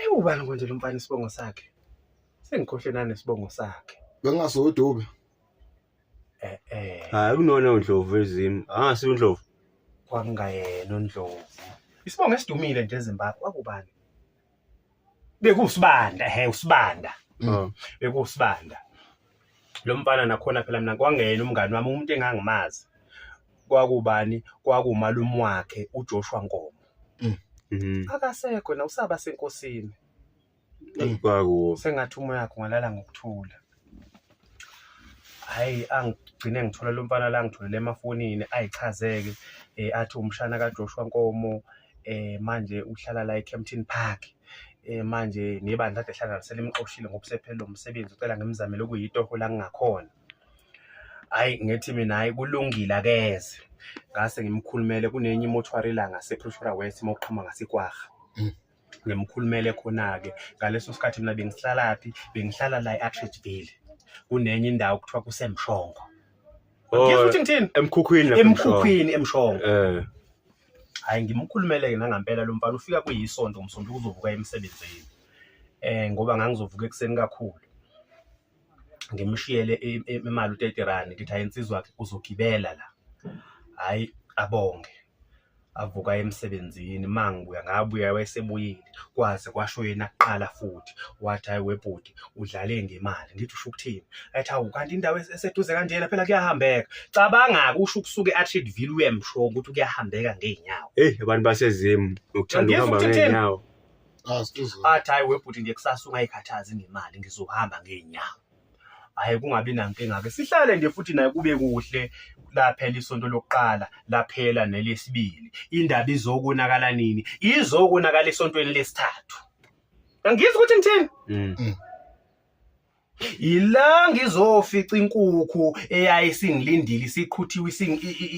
Ewubani konje lo mfana isibongo sakhe? Sengikhohlwe nanesibongo sakhe. Bengasodube. Eh eh. Hayi kunona uNdlovu ezimu. Angasi uNdlovu. Kwakungayena uNdlovu. Isibongo esidumile nje eZimbabwe kwakubani? BekuSibanda, he uSibanda. Oh. BekuSibanda. Lo mfana nakhona phela mina kwangena umngani wami umuntu engangimazi. Kwakubani? Kwakumalume wakhe uJoshua Nkomo. Akasekho na usaba senkosini. Kwaku. Sengathi umoya wakhe ungalala ngokuthula. Hhayi angigcine ngithola lo mfana la ngitholele emafonini ayichazeke athi umshana kaJoshua Nkomo manje uhlala la eKempton Park. Manje nebandla kade ehlala nalo selimxoshile ngoba usephelelwe umsebenzi ucela ngimzamele okuyitoho la ngingakhona. Hhayi ngithi mina hhayi kulungile akeze. Ngase ngimkhulumele kunenye imothwari la ngase-Pretoria West uma uqhamuka ngaseKwarha. Ngimkhulumele khona-ke ngaleso sikhathi mina bengihlalaphi bengihlala la e-Atteridgeville kunenye indawo kuthiwa kuseMshongo. Ngizwa ukuthi ngithini? Emkhukhwini lapha Emkhukhwini eMshongo. Eh. Hhayi ngimkhulumele-ke nangampela lo mfana ufika kuyisonto ngomsombuluko uzovuka emsebenzini. Ngoba ngangizovuka ekuseni kakhulu. Ngimshiyele imali u-30 rand ngithi hayi insizwa yakhe uzogibela la. Hhayi abonge. Avuka emsebenzini mangibuya ngabuya wayesebuyile kwaze kwasho yena kuqala futhi wathi hayi webhuti udlale ngemali ngithi usho ukuthini athi hawu kanti indawo eseduze kanjena phela kuyahambeka cabanga-ke usho ukusuka e-Atteridgeville uye Mshongo ukuthi kuyahambeka ngey'nyawo. Hey abantu baseZimu ngokuthanda Ngizwa ukuhamba ukuthi uthini? ngey'nyawo. Ah, sikuzwe. Athi hayi webhuti nje kusasa ungayikhathazi ngemali ngizohamba ngey'nyawo. Hhayi kungabi nankinga-ke sihlale nje futhi naye kube kuhle laphela isonto lokuqala laphela nelesibili indaba izokonakala nini izokonakala esontweni lesithathu angizwa ukuthi ngithini Yila ngizofica inkukhu eyayisingilindile isiqhuthiwe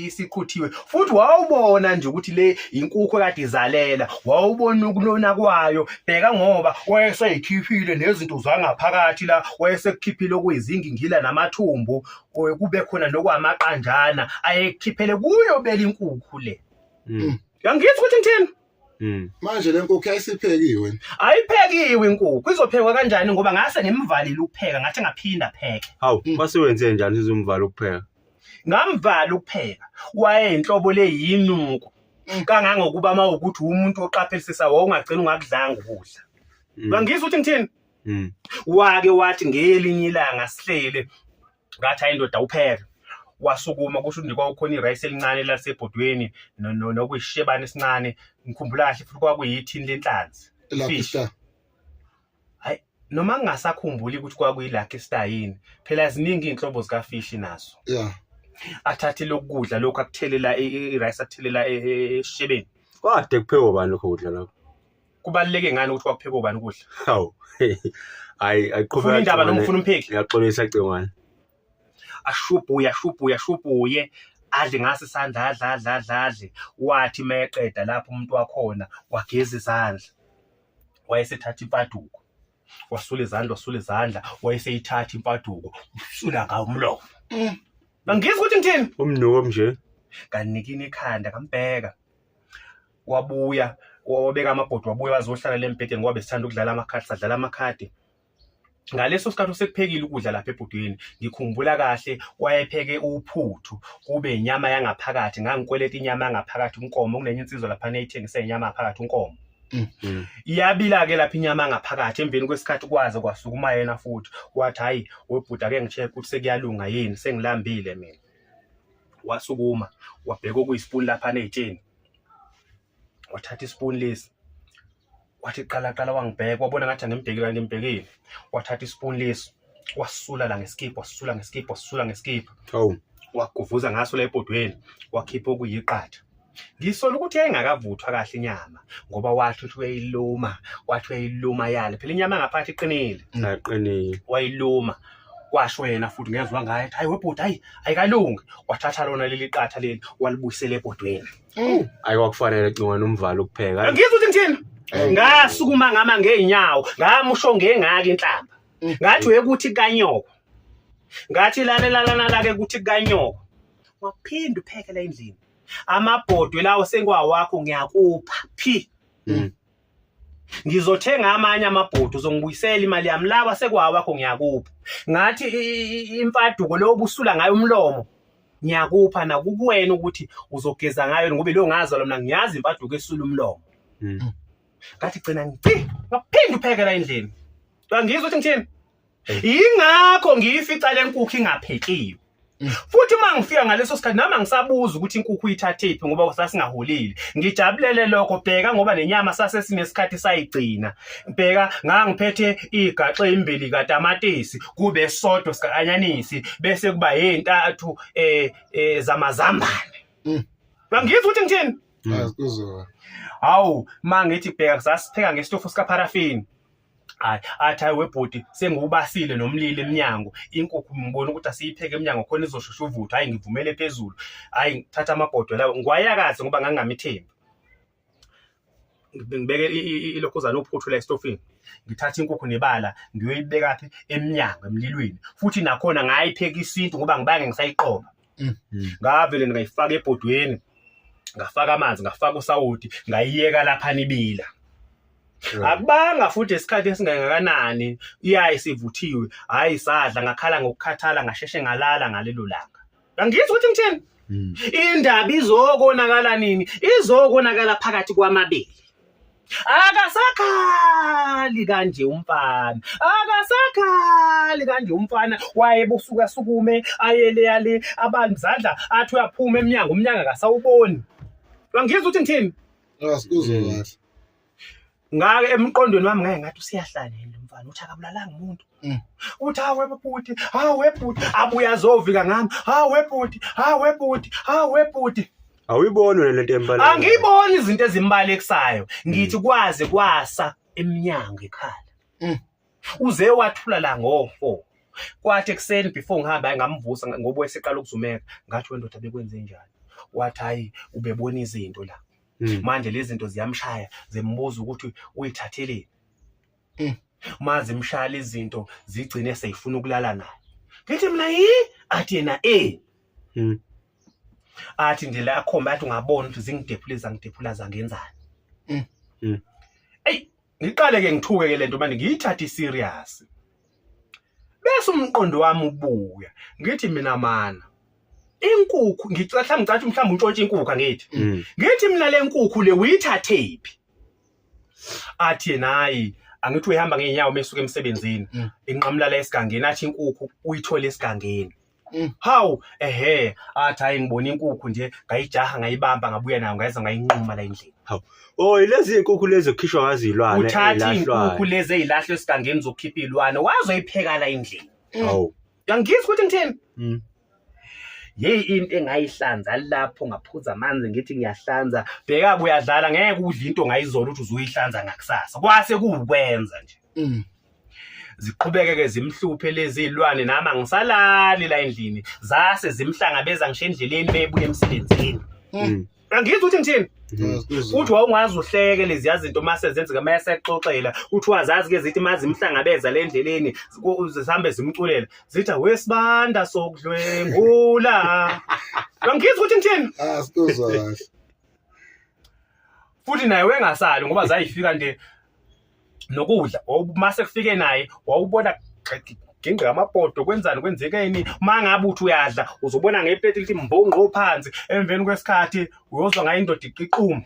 isiqhuthiwe futhi wawubona nje ukuthi le inkukhu ekade izalela wawubona ukunona kwayo bheka ngoba wayeseyikhiphile nezinto zangaphakathi la wayesekukhiphile okuyizingingila namathumbu kube khona nokwamaqanjana ayekhiphele kuyo bela inkukhu le. Uyangizwa ukuthi ngithini? Manje le nkukhu yayisiphekiwe. Ayiphekiwe inkukhu. Izophekwa kanjani ngoba ngase ngimvalile ukupheka ngathi ngaphinda pheke. Hawu, kwase wenze njani sizomvala ukupheka? Ngamvala ukupheka. Wayeyinhlobo leyinuku. Kangangokuba uma ukuthi umuntu oqaphelisisa wawungagcina ungakudlanga ukudla. Uyangizwa ukuthi ngithini? Wake wathi ngelinye ilanga sihlele ngathi hayi ndoda upheke wasukuma kusho ukuthi nje kwakukhona irayisi elincane elasebhodweni nokuyishebane esincane ngikhumbula kahle futhi kwakuyithini lenhlanzi Lucky fish Star. hayi noma ngingasakhumbuli ukuthi kwakuyi-lucky star yini phela ziningi iy'nhlobo zikafishi nazo Athathe lokhu kudla lokhu akuthelela irayisi akuthelela esishebeni. Kade kuphekwa bani lokho kudla lokho? Kubaluleke ngani ukuthi kwakuphekwa ubani ukudla? Hawu. Hayi ayiqhubeka. Ufuna indaba noma ufuna umpheki? Ngiyaxolisa Cingwane. Ashubhuye ashubhuye ashubhuye adle ngaso isandla adle adle adle adle wathi meqeda lapho umuntu wakhona wageza izandla wayesethatha imfaduko wasula izandla wasula izandla wayeseyithatha imfaduko usula ngawo umlomo. Angizwa ukuthi ngithini? Umnuko nje. Nganikina ikhanda ngambheka. Wabuya wabeka amabhodwe wabuya wazohlala le mbhedeni ngoba besithanda ukudlala amakhadi sadlala amakhadi. Ngaleso sikhathi usekuphekile ukudla lapha ebhodweni ngikhumbula kahle wayepheke uphuthu kube inyama yangaphakathi ngangikweleta inyama yangaphakathi unkomo kunenye insizwa lapha eyithengisa inyama yangaphakathi unkomo. Iyabila ke lapha inyama yangaphakathi emveni kwesikhathi kwaze kwasukuma yena futhi wathi hayi webhuti ake ngi-check ukuthi sekuyalunga yini sengilambile mina. Wasukuma wabheka okuyisipuni lapha nezitsheni. Wathatha isipuni lesi wathi qala qala wangibheka wabona ngathi angimbheki kanti ngimbhekile. Wathatha isipuni lesi wasula la ngesikibha wasula ngesikibha wasula ngesikibha. Hawu. Waguvuza ngaso la ebhodweni wakhipha okuyiqatha. Ngisola ukuthi yayingakavuthwa kahle inyama ngoba wathi uthi uyayiluma wathi uyayiluma yale phela inyama ngaphakathi iqinile. Aqinile. Wayiluma kwasho yena futhi ngezwa ngaye hayi webhuti hayi ayikalungi wathatha lona leli qatha leli walibuyisela ebhodweni. Ayi kwakufanele Cingwane umvalo ukupheka. Ngizwa ukuthi ngithini? Ngasukuma ngama ngeenyawo ngamusho ngengaka inhlamba. Ngathi uyekuthi kanyoko. Ngathi lalela lana ke kuthi kanyoko. Waphinda upheke la endlini. Amabhodwe lawo sengiwawakho ngiyakupha phi. Ngizothenga amanye amabhodi, uzongibuyisela imali yami, lawa sekwawakho ngiyakupha. Ngathi imfaduko lo obusula ngayo umlomo ngiyakupha, nakukuwena ukuthi uzogeza ngayo, ngoba leyo ngazalwa mina ngiyazi imfaduko esula umlomo. Ngathi gcina ngici ngaphinde uphekela endlini. Uyangizwa ukuthi ngithini? Yingakho ngiyifica le nkukhu ingaphekiwe. Futhi uma ngifika ngaleso sikhathi nami angisabuza ukuthi inkukhu uyithathephi ngoba sasingaholile. Ngijabulele lokho, bheka, ngoba nenyama sase sinesikhathi sayigcina. Bheka, ngangiphethe igaxe imbili katamatisi, kube sodwa sika-anyanisi, bese kuba yintathu zamazambane. Uyangizwa ukuthi ngithini? Kuzwa. Hawu, mangithi bheka, sasipheka ngesitofu sikaparafini. Hayi, athi hayi webhodi, sengiwubasile nomlilo emnyango, inkukhu ngibona ukuthi asiyipheke emnyango khona izoshesha uvutha. Hayi, ngivumele phezulu. Hayi, ngithatha amabhodwe lawo ngiwayakaze ngoba ngangingamithembi. Ngibeke ilokhuzana uphuthu la esitofini, ngithatha inkukhu nebala ngiyoyibeka phi? Emnyango emlilweni. Futhi nakhona ngayipheka isintu ngoba ngibange ngisayiqoba. Ngavele ngayifaka ebhodweni, ngafaka amanzi, ngafaka usawoti, ngayiyeka lapha nibila. Akubanga futhi isikhathi esingangakanani, iyaye sivuthiwe. Hayi, sadla, ngakhala ngokukhathala, ngasheshe ngalala ngalelo langa. Angizwa ukuthi ngithini. Indaba izokonakala nini? Izokonakala phakathi kwamabili. Akasakhali kanje umfana, akasakhali kanje umfana. Wayebusuka sukume ayele yale abantu zadla, athi uyaphuma emnyango, umnyango akasawuboni. Angizwa ukuthi ngithini. Asikuzwa kahle. Ngake emqondweni wami ngeke ngathi usiyahlala yini lo mfana, uthi akabulalanga umuntu. Uthi hawe bhuti, hawe bhuti, abuye azovika ngami, hawe bhuti, hawe bhuti, hawe bhuti. Awuyiboni wena lento embalekayo? Angiyiboni izinto ezimbalekisayo. Ngithi kwaze kwasa emnyango ekhala. Uze wathula la ngo4. Kwathi ekuseni before ngihamba ngamvusa ngoba wayeseqala ukuzumeka. Ngathi wendoda bekwenze njani? Wathi hayi, ubebona izinto la. Manje lezi zinto ziyamshaya, zimbuza ukuthi uyithatheleni. Maze imshaya izinto zigcine seyifuna ukulala naye. Ngithi mina yi, athi yena eh. Athi nje la akhomba, athi ungabona ukuthi zingidephule, zangidephula, zangenzani. Ey, ngiqale ke ngithuke ke lento manje, ngiyithathe serious. Bese umqondo wami ubuya. Ngithi mina mana, inkukhu ngicela mhlawumbe ngicathi mhlawumbe untshontshe inkukhu, angithi. Ngithi mina le nkukhu le uyithathephi? Athi yena hayi, angithi uyihamba ngeenyawo mesuka emsebenzini. Inqamula la esigangeni, athi inkukhu uyithole esigangeni. Hawu, ehe, athi hayi, ngibona inkukhu nje, ngayijaha, ngayibamba, ngabuya nayo, ngayeza ngayinquma la endlini. Hawu. Oh, lezi inkukhu lezi okukhishwa ngazo izilwane. Uthatha inkukhu lezi ezilahlwe esigangeni zokukhipha izilwane, wazoyipheka la endlini. Hawu. Uyangizwa ukuthi ngithini? Yeyi, into engayihlanza lapho, ngaphuza amanzi ngithi ngiyahlanza. Bheka, kuyadlala, ngeke udle into ngayizolo ukuthi uzoyihlanza ngakusasa. Kwase kuwukwenza nje. Ziqhubeke ke zimhluphe lezi zilwane, nami angisalali la endlini. Zase zimhlangabeza ngisho endleleni bebuya emsebenzini. Angizwa ukuthi ngithini. Uthi wawungaze uhleke lezi zinto mase zenzeka, mase exoxela, uthi wazazi ke zithi mazimhlangabeza le ndleleni zihambe zimculela, zithi wesibanda sokudlwengula. Angizwa ukuthi ngithini. Asikuzwa kahle. Futhi naye wengasali ngoba zayifika nje nokudla, mase kufike naye wawubona gingqa amabhodo, kwenzani, kwenzekeni. Mangabe uthi uyadla uzobona ngeplate lithi mbongqo phansi, emveni kwesikhathi uyozwa ngayo indoda iqiquma.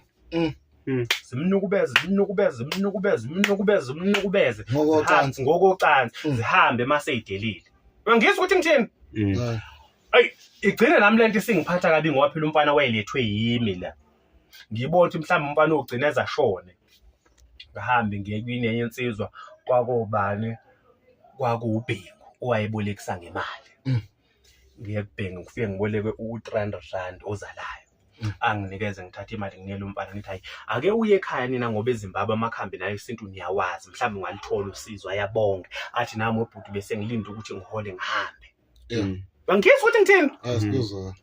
Zimnukubeze, zimnukubeze, zimnukubeze, zimnukubeze, zimnukubeze. Ngokocansi. Ngokocansi, zihambe mase idelile. Uyangizwa ukuthi ngithini? Ayi, igcine nami lento isingiphatha kabi ngoba phela umfana wayelethwe yimi la. Ngibona ukuthi mhlawumbe umfana ugcina ezashone. Ngihambe ngiye kwinenye insizwa, kwakobani, kwakuwubhengu owayebolekisa ngemali. Ngiye kubhengu, ngifike ngiboleke u-300 rand ozalayo. Anginikeze, ngithathe imali nginike umfana, ngithi hayi, ake uye ekhaya nina ngoba eZimbabwe amakhambi nayo isintu niyawazi, mhlawumbe ungalithola usizo. Ayabonke, athi nami ubhuti bese ngilinde ukuthi ngihole ngihambe. Angizwa ukuthi ngithini. Asikuzwa.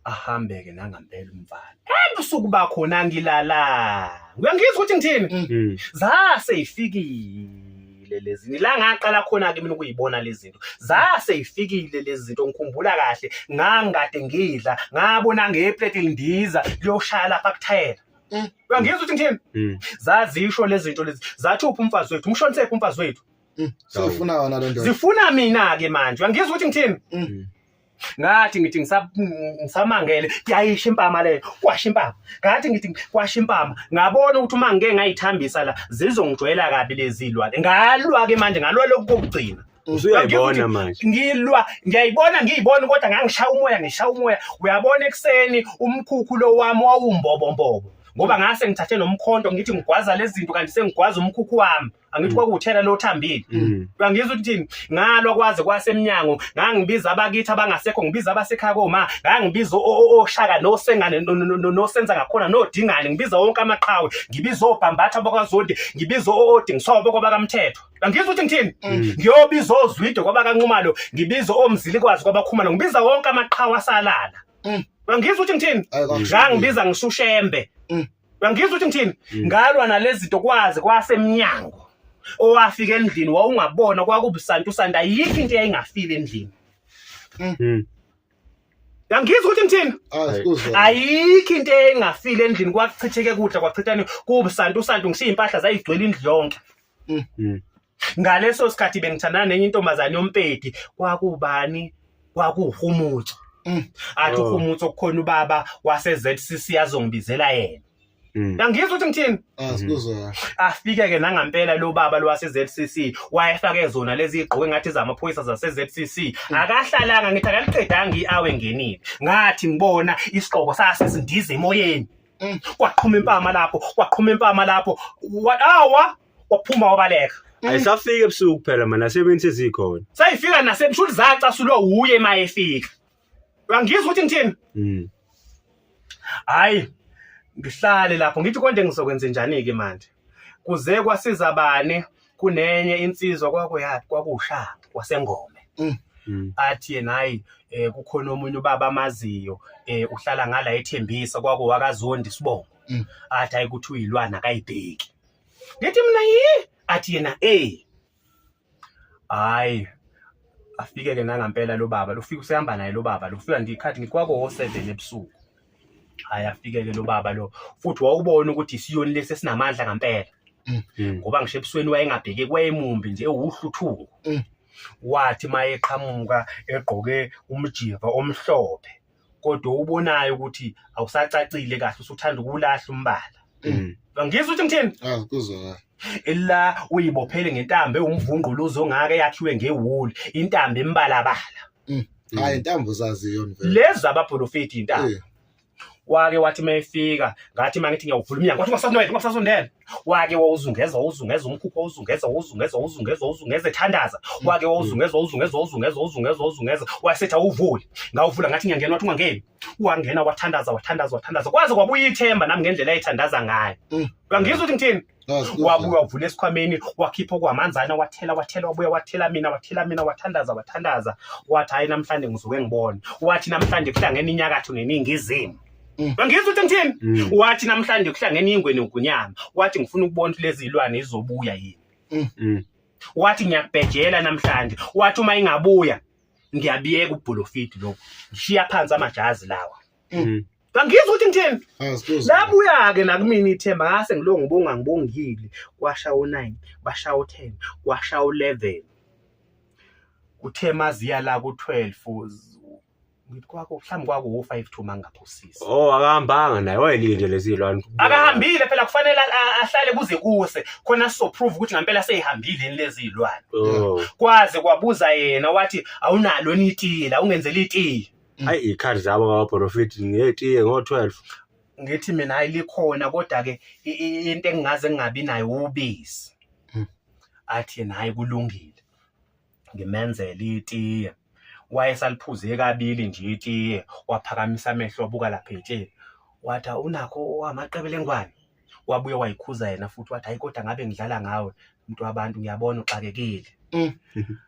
Ahambe ke nangampela umfana. Ebusuku bakhona ngilala. Uyangizwa ukuthi ngithini? Zase ifikile lezi. La ngaqala khona ke mina ukuyibona lezi zinto. Zase ifikile lezi zinto, ngikhumbula kahle, ngangikade ngidla, ngabona ngeplate lindiza liyoshaya lapha kuthayela. Uyangizwa ukuthi ngithini? Zazisho lezi zinto lezi, zathi uphi umfazi wethu, umshonisephi umfazi wethu. Sefuna wona le ndoda. Zifuna mina-ke manje. Uyangizwa ukuthi ngithini? Ngathi ngithi ngisamangele, yayisha impama leyo, kwasha impama. Ngathi ngithi kwasha impama, ngabona ukuthi uma ngike ngayithambisa la zizongijwayela kabi lezi zilwane. Ngalwa-ke manje, ngalwa lokhu kokugcina. Usuyayibona manje. Ngilwa, ngiyayibona, ngiyibona, kodwa ngangishaya umoya, ngishaya umoya. Uyabona ekuseni umkhukhu lo wami wawumbobombobo, ngoba ngase ngithathe nomkhonto ngithi ngigwaza lezi zinto, kanti sengigwaza umkhukhu wami. Angithi kwakuwuthela lo thambile. Uyangizwa ukuthi thini? Ngalwa kwaze kwasemnyango, ngangibiza abakithi abangasekho, ngibiza abasekhaya koma, ngangibiza oshaka nosengane nosenza ngakhona nodingane, ngibiza wonke amaqhawe, ngibiza obhambatha bakwaZondi, ngibiza odingiswayo bakwabakamthetho. Angizwa ukuthi ngithini? Ngiyobiza ozwide kwabakanqumalo, ngibiza omzilikwazi kwabakhumalo, ngibiza wonke amaqhawe asalala. Angizwa ukuthi ngithini? Ayi, kwakusho. Ngangibiza ngisushembe. Uyangizwa ukuthi ngithini? Ngalwa nalezi zinto kwaze kwasemnyango. Owafika endlini wawungabona kwakubusantu santa, ayikho into eyayingafile endlini. Uyangizwa ukuthi ngithini? Ayi, sikuzwa. Ayikho into eyayingafile endlini, kwakuchitheke kudla, kwachithani kubusantu santu, ngishiya impahla zayigcwele indlu yonke. Ngaleso sikhathi bengithandana nenye intombazane yompedi, kwakubani? Kwakuhumutso. Athi uhumutso kukhona ubaba wase ZCC azongibizela yena. Uyangizwa ukuthi ngithini? Ayi, sikuzwa kahle. Afike ke nangampela lo baba lo wase ZCC, wayefake zona lezi igqoke ngathi zamaphoyisa zase ZCC. Akahlalanga, ngithi akaliqedanga i-hour engenile. Ngathi ngibona isigqoko sase sindiza emoyeni. Kwaqhuma impama lapho, kwaqhuma impama lapho. Awa, waphuma wabaleka. Ayisafika ebusuku phela mana, nasemini sezikhona. Sayifika nasemshuli, zacasulwa uye mayefika. Uyangizwa ukuthi ngithini? Hayi, ngihlale lapho ngithi konje ngizokwenza njani ke manje. Kuze kwasiza bani, kunenye insizwa kwakuyaphi, kwakushaka wasengome. Athi yena hayi, kukhona omunye ubaba amaziyo, uhlala ngala eThembisa, kwakuwakaZondi sibongo. Athi hayi kuthi uyilwana akayibheki. Ngithi mina yi, athi yena hayi afike ke nangampela lo baba, lufika usehamba naye lo baba, lufika nje ikhathi ngithi kwako 7 ebusuku. Hayi afike ke lo baba lo, futhi wawubona ukuthi isiyoni lesi esinamandla ngempela. Ngoba ngisho ebusweni wayengabheki, kwayemumbi nje ewuhluthuko. Wathi mayeqhamuka egqoke umjiva omhlophe, kodwa ubonayo ukuthi awusacacile kahle, usuthanda ukulahla umbala. Angizwa ukuthi ngithini? Ayi, kuzwa kahle. Ila uyibophele ngentambo ewumvungquluzo ongaka eyakhiwe ngewuli, intambo embalabala. Hayi, intambo zaziyo vele. Lezi abaprofeti intambo. Wake wathi mayefika, ngathi mangithi ngiyawuvula umnyango, wathi ungasasondela, ungasasondela. Wake wawuzungeza, wawuzungeza umkhukhu, wawuzungeza, wawuzungeza, wawuzungeza, wawuzungeza ethandaza. Wake wawuzungeza, wawuzungeza, wawuzungeza, wawuzungeza, wawuzungeza, wasethi awuvule. Ngawuvula ngathi ngiyangena, wathi ungangeni. Wangena wathandaza, wathandaza, wathandaza. Kwaze kwabuya ithemba nami ngendlela ayithandaza ngayo. Uyangizwa ukuthi ngithini? Wabuya wavula esikhwameni, wakhipha okwamanzana, wathela, wathela, wabuya wathela mina, wathela mina, wathandaza, wathandaza. Wathi hayi namhlanje ngizoke ngibone. Wathi namhlanje kuhlangene inyakatho neningizimu. Uyangizwa ukuthi ngithini? Wathi namhlanje kuhlangene ingwe nogunyama. Wathi ngifuna ukubona ukuthi lezi zilwane izobuya yini. Wathi ngiyakubhejela namhlanje. Wathi uma ingabuya ngiyabiyeka ubholofidi lokho. Ngishiya phansi amajazi lawa. Angizwa ukuthi ngithini? Labuya ke nakumina ithemba, ngase ngilo ngibonga ngibongile. Kwasha u9, basha u10, kwasha u11. Kuthe maziya la ku12, ngithi kwakho mhlawumbe kwako u5 to mangaphosisi. Oh, akahambanga naye, wayelinde lezi zilwane. Akahambile phela, kufanele ahlale kuze kuse khona sizo prove ukuthi ngempela seyihambile lezi zilwane. Kwaze kwabuza yena wathi awunalo nitila, ungenzela itiye. Hayi ikhadi zabo ngabaprofeti ngetiye ngo12. Ngithi mina hayi likhona, kodwa ke into engingaze ngingabi nayo ubisi. Athi yena hayi kulungile. Ngimenzele itiye. Wayesaliphuze kabili nje itiye, waphakamisa amehlo wabuka lapha etsheni. Wathi unakho amaqebelengwane. Wabuye wayikhuza yena futhi wathi hayi kodwa ngabe ngidlala ngawe mntu wabantu, ngiyabona uxakekile.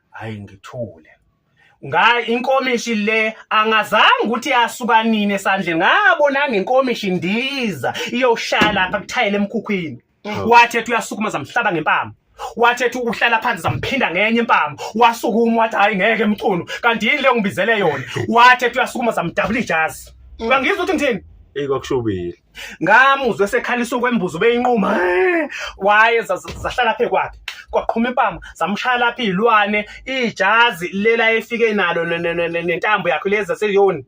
Hayi ngithule. Nga inkomishi le angazange ukuthi yasuka nini esandleni, ngabona ngenkomishi ndiza iyoshaya lapha kuthayela emkhukhwini. Wathi ethi uyasukuma zamhlaba ngempama, wathi ethi uhlala phansi zamphinda ngenye impama. Wasukuma wathi hayi ngeke mculo, kanti yini le ngibizele yona? Wathi ethi uyasukuma zamdabula ijazi. Uyangizwa ukuthi ngithini? Eyi kwakushubile. Ngamuzwa esekhalisa okwembuzi ubeyinquma. Waye zahlala phe kwakhe. Kwaqhuma impama zamshaya lapha izilwane, ijazi lela efike nalo nentambo yakhe lezi zaseyoni.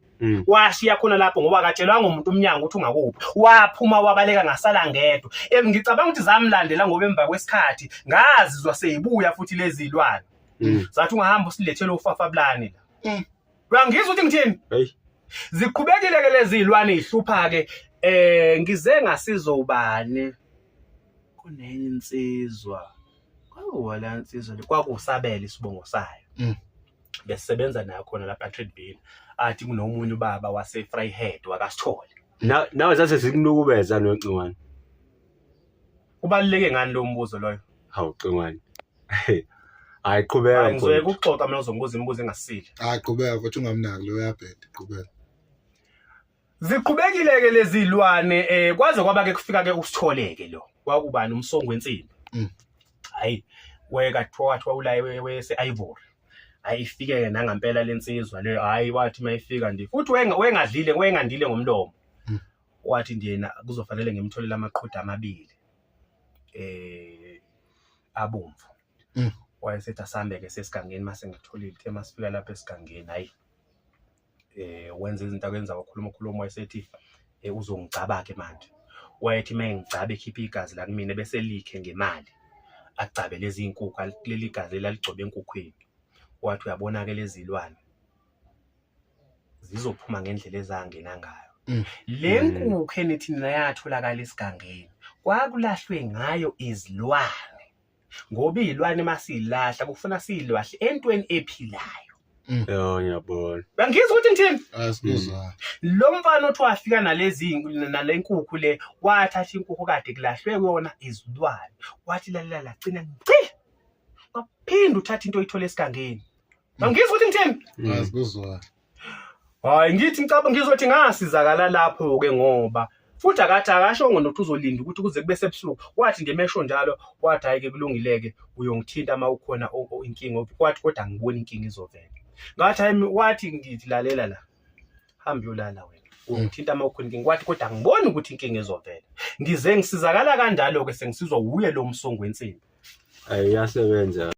Washiya khona lapho ngoba akatshelwanga umuntu umnyango ukuthi ungakuphi. Waphuma wabaleka ngasala ngedwa. Ngicabanga ukuthi zamlandela ngoba emva kwesikhathi ngazizwa seyibuya futhi lezi zilwane. Zathi ungahamba usilethele ufafabulane la. Uyangizwa ukuthi ngithini? Hey. Ziqhubekile ke lezi zilwane ihlupha ke ngize ngasizwa ubani kunenye insizwa kwakuwala insizwa le kwakusabela isibongo sayo. Besisebenza nayo khona lapha eTradeville athi kunomunye ubaba wase Vryheid wakaSithole. Nawe zase zikunukubeza noNciwane. Kubaluleke ngani lo mbuzo loyo? Hawu Cingwane. Hayi qhubeka Hayi ngizoyeka mfowethu. ukuxoxa mina uzongibuza imibuzo engasile. Hayi qhubeka futhi ungamnaki lo uyabheda qhubeka. Ziqhubekile ke lezi zilwane kwaze kwaba ke kufika ke uSithole ke lo. Kwakubani umsongo wensimbi. Hayi weka kuthiwa ulaye wese Ivory. Hayi ifike ke nangampela lensizwa le hayi wathi mayifika nje futhi wengadlile wengandile ngomlomo. Wathi nje yena kuzofanele ngimtholele amaqhude amabili abomvu. Wayesethi asambe ke sesigangeni mase ngitholile ithe masifika lapha esigangeni hayi wenza izinto akwenza wakhuluma ukhuluma wayesethi uzongigcaba ke manje. Wayethi mengigcaba ekhipha igazi la kumina bese likhe ngemali agcabe lezi inkukhu leli gazi laligcobe enkukhwini. Wathi uyabona ke lezi zilwane zizophuma ngendlela ezangena ngayo. Le nkukhu enithi nina yatholakala esigangeni kwakulahlwe ngayo izilwane ngoba izilwane masiyilahla kufuna siyilahle entweni ephilayo. Yo ngiyabona. Uyangizwa ukuthi ngithini? Asikuzwa. Lo mfana othi wafika nalezi nale nkukhu le wathatha inkukhu kade kulahlwe kuyona izilwane. Wathi lalela lagcina ngci. Waphinda uthatha into oyithola esigangeni. Angizwa ukuthi ngithini? Asikuzwa. Hayi ngithi ngicabanga ngizothi ngasizakala lapho ke ngoba futhi akathi akashongo nokuthi uzolinda ukuthi kuze kube sebusuku. Wathi nje mesho njalo wathi hayi ke kulungileke uyongithinta uma ukhona inkinga wathi kodwa angiboni inkinga izovela. Ngathi hayi wathi ngithi lalela la. Hamba uyolala wena. Ungithinta uma ukhona inkinga wathi kodwa angiboni ukuthi inkinga izovela. Ngize ngisizakala kanjalo ke sengisizwa wuye lo msongo wensimbi. Ayi iyasebenza.